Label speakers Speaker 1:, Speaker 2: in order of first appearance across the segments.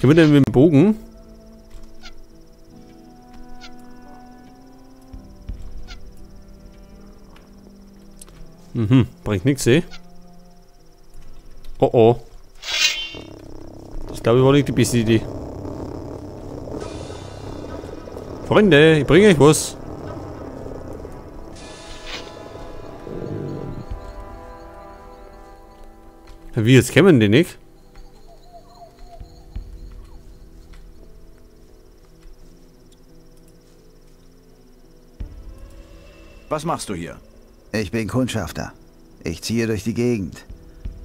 Speaker 1: Können wir denn mit dem Bogen? Mhm, bringt nichts, eh? Oh oh. Das glaube ich war nicht die beste Idee. Freunde, ich bringe euch was. Wie, jetzt kennen die nicht?
Speaker 2: Was machst du hier?
Speaker 3: Ich bin Kundschafter. Ich ziehe durch die Gegend.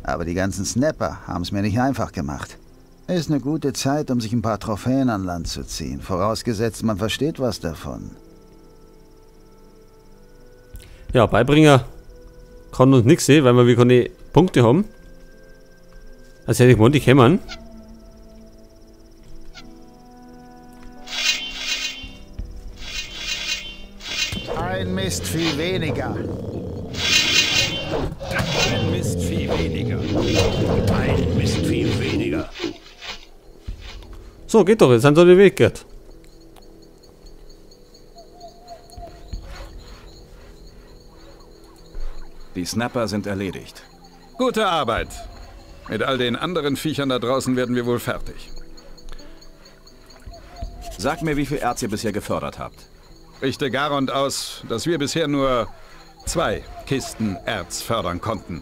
Speaker 3: Aber die ganzen Snapper haben es mir nicht einfach gemacht. Ist eine gute Zeit, um sich ein paar Trophäen an Land zu ziehen. Vorausgesetzt, man versteht was davon.
Speaker 1: Ja, Beibringer kann uns nichts sehen, weil wir keine Punkte haben. Also hätte ich gemeint, die kämen.
Speaker 3: Ein Mistvieh weniger.
Speaker 4: Ein Mistvieh weniger. Ein Mistvieh weniger.
Speaker 1: So, geht doch, jetzt sind sie den Weg geht.
Speaker 2: Die Snapper sind erledigt.
Speaker 4: Gute Arbeit. Mit all den anderen Viechern da draußen werden wir wohl fertig.
Speaker 2: Sag mir, wie viel Erz ihr bisher gefördert habt.
Speaker 4: Richte Garond aus, dass wir bisher nur 2 Kisten Erz fördern konnten.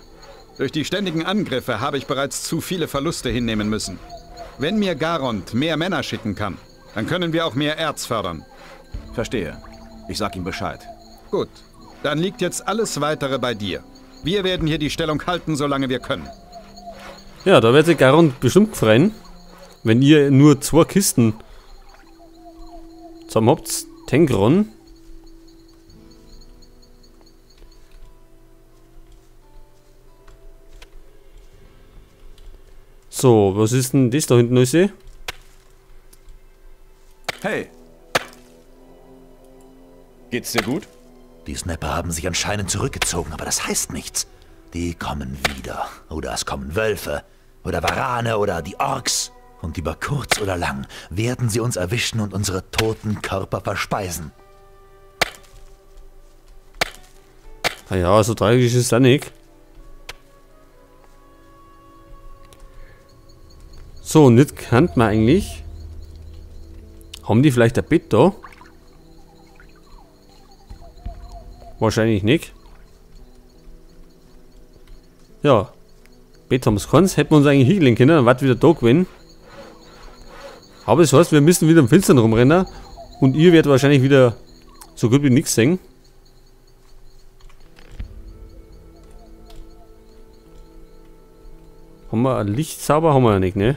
Speaker 4: Durch die ständigen Angriffe habe ich bereits zu viele Verluste hinnehmen müssen. Wenn mir Garond mehr Männer schicken kann, dann können wir auch mehr Erz fördern.
Speaker 2: Verstehe. Ich sag ihm Bescheid.
Speaker 4: Gut. Dann liegt jetzt alles Weitere bei dir. Wir werden hier die Stellung halten, solange wir können.
Speaker 1: Ja, da wird sich Garond bestimmt freuen, wenn ihr nur 2 Kisten zusammen habt. Tengron. So, was ist denn das da hinten alles?
Speaker 2: Hey! Geht's dir gut?
Speaker 5: Die Snapper haben sich anscheinend zurückgezogen, aber das heißt nichts. Die kommen wieder. Oder es kommen Wölfe. Oder Warane oder die Orks. Und über kurz oder lang werden sie uns erwischen und unsere toten Körper verspeisen.
Speaker 1: Naja, so tragisch ist es auch nicht. So, und jetzt kann man eigentlich... Haben die vielleicht ein Bett da? Wahrscheinlich nicht. Ja. Bett haben sie keins. Hätten wir uns eigentlich hinlegen können, dann war wieder da gewesen. Aber das heißt, wir müssen wieder im Finstern rumrennen. Und ihr werdet wahrscheinlich wieder so gut wie nichts sehen. Haben wir ein Lichtzauber? Haben wir ja nicht, ne?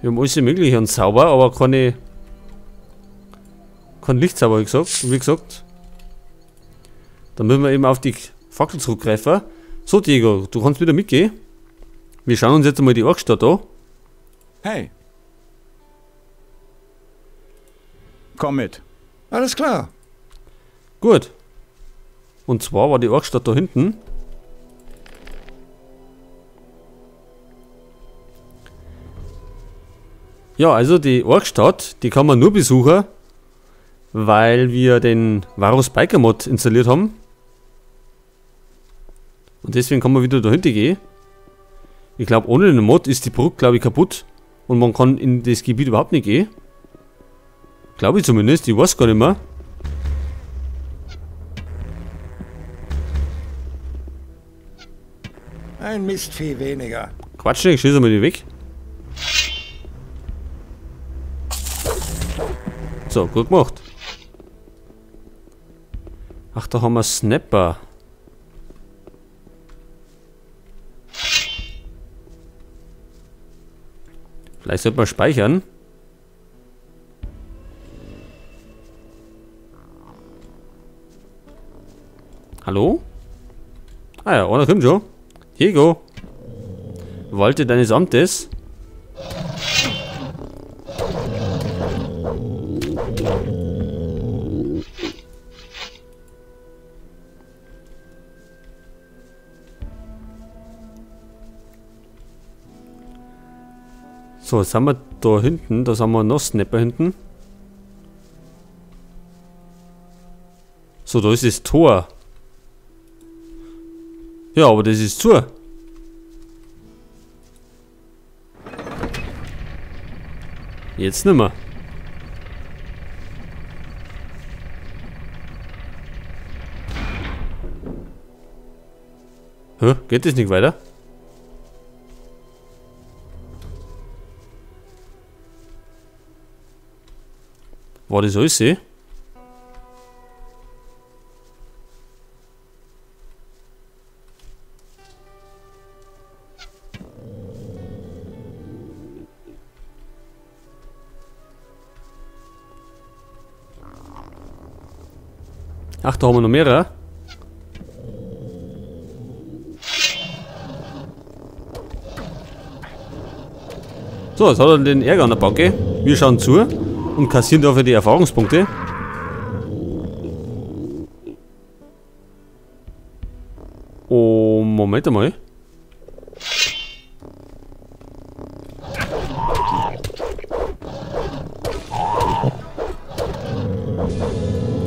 Speaker 1: Wir haben alles mögliche an Zauber, aber keine... Kein Lichtzauber, wie gesagt. Dann müssen wir eben auf die Fackel zurückgreifen. So, Diego, du kannst wieder mitgehen. Wir schauen uns jetzt einmal die Orkstadt an.
Speaker 2: Hey. Komm mit.
Speaker 6: Alles klar.
Speaker 1: Gut. Und zwar war die Orkstadt da hinten. Ja, also die Orkstadt, die kann man nur besuchen, weil wir den Varus Biker Mod installiert haben. Und deswegen kann man wieder dahinter gehen. Ich glaube, ohne den Mod ist die Brücke, glaube ich, kaputt. Und man kann in das Gebiet überhaupt nicht gehen. Glaube ich zumindest, ich weiß gar nicht mehr.
Speaker 6: Ein Mistvieh weniger.
Speaker 1: Quatsch, ich schieße mal die weg. So, gut gemacht. Ach, da haben wir Snapper. Vielleicht sollte man speichern. Hallo? Ah ja, einer kommt schon. Diego. Walte deines Amtes. So, jetzt haben wir da hinten, da haben wir noch Snapper hinten. So, da ist das Tor. Ja, aber das ist zu. Jetzt nimmer. Hä? Geht das nicht weiter? War das alles, eh? Ach, da haben wir noch mehrere. So, jetzt hat er den Ärger an der Backe. Wir schauen zu und kassieren dafür die Erfahrungspunkte. Oh, Moment einmal.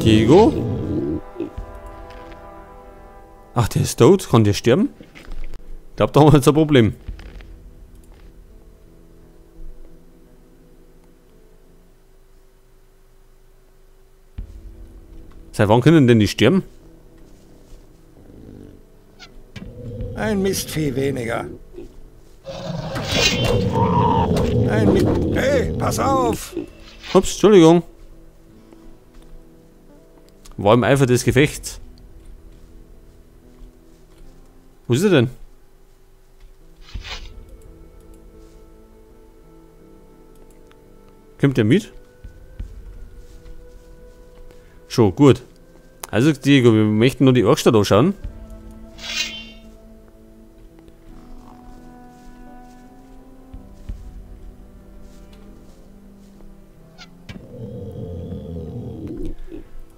Speaker 1: Diego? Ach, der ist tot. Kann der sterben? Ich glaube, da haben wir jetzt ein Problem. Seit wann können denn die sterben?
Speaker 6: Ein Mistvieh weniger. Ein Mist. Hey, pass auf!
Speaker 1: Ups, Entschuldigung. War im Eifer des Gefechts. Wo ist er denn? Kommt der mit? Schon, gut. Also, Diego, wir möchten nur die Orkstadt anschauen.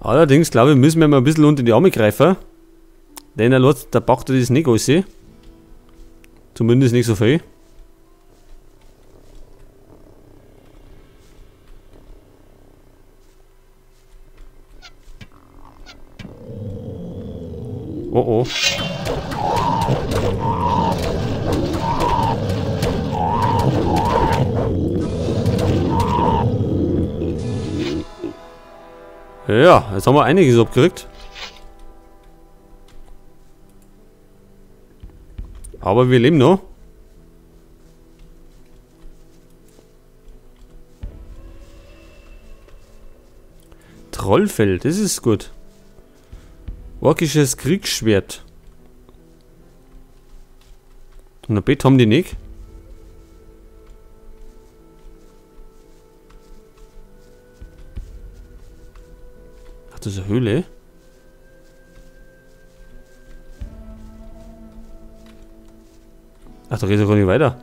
Speaker 1: Allerdings, glaube ich, müssen wir mal ein bisschen unter die Arme greifen. Denn er lässt, der packt das nicht alles. Zumindest nicht so viel. Oh oh. Ja, jetzt haben wir einiges abgekriegt. Aber wir leben noch. Trollfell, das ist gut. Orkisches Kriegsschwert. Und ein Bett haben die nicht. Ach, das ist eine Höhle. Ach, da geht es ja gar nicht weiter.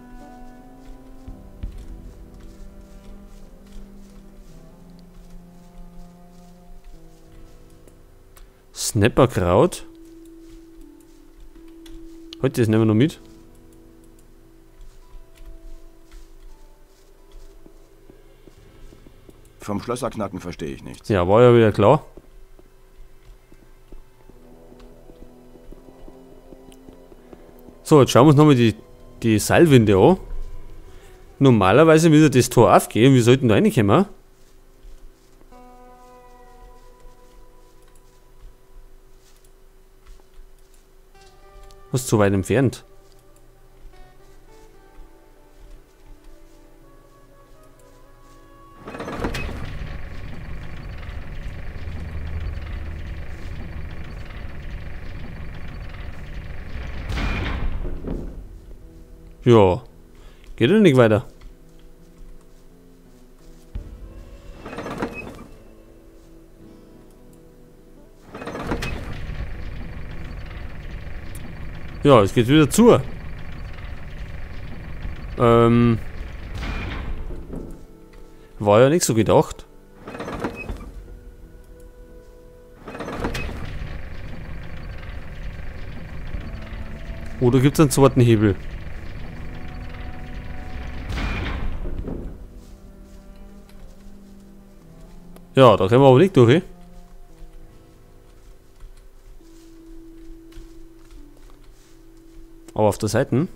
Speaker 1: Snapperkraut. Heute, das nehmen wir noch mit.
Speaker 2: Vom Schlösserknacken verstehe ich nichts.
Speaker 1: Ja, war ja wieder klar. So, jetzt schauen wir uns nochmal die Seilwinde an. Normalerweise würde das Tor aufgehen. Wir sollten da reinkommen. Was zu weit entfernt. Ja, geht ja nicht weiter. Ja, es geht wieder zu. War ja nicht so gedacht. Oder gibt es einen zweiten Hebel? Ja, da können wir aber nicht durch. Aber auf der Seite.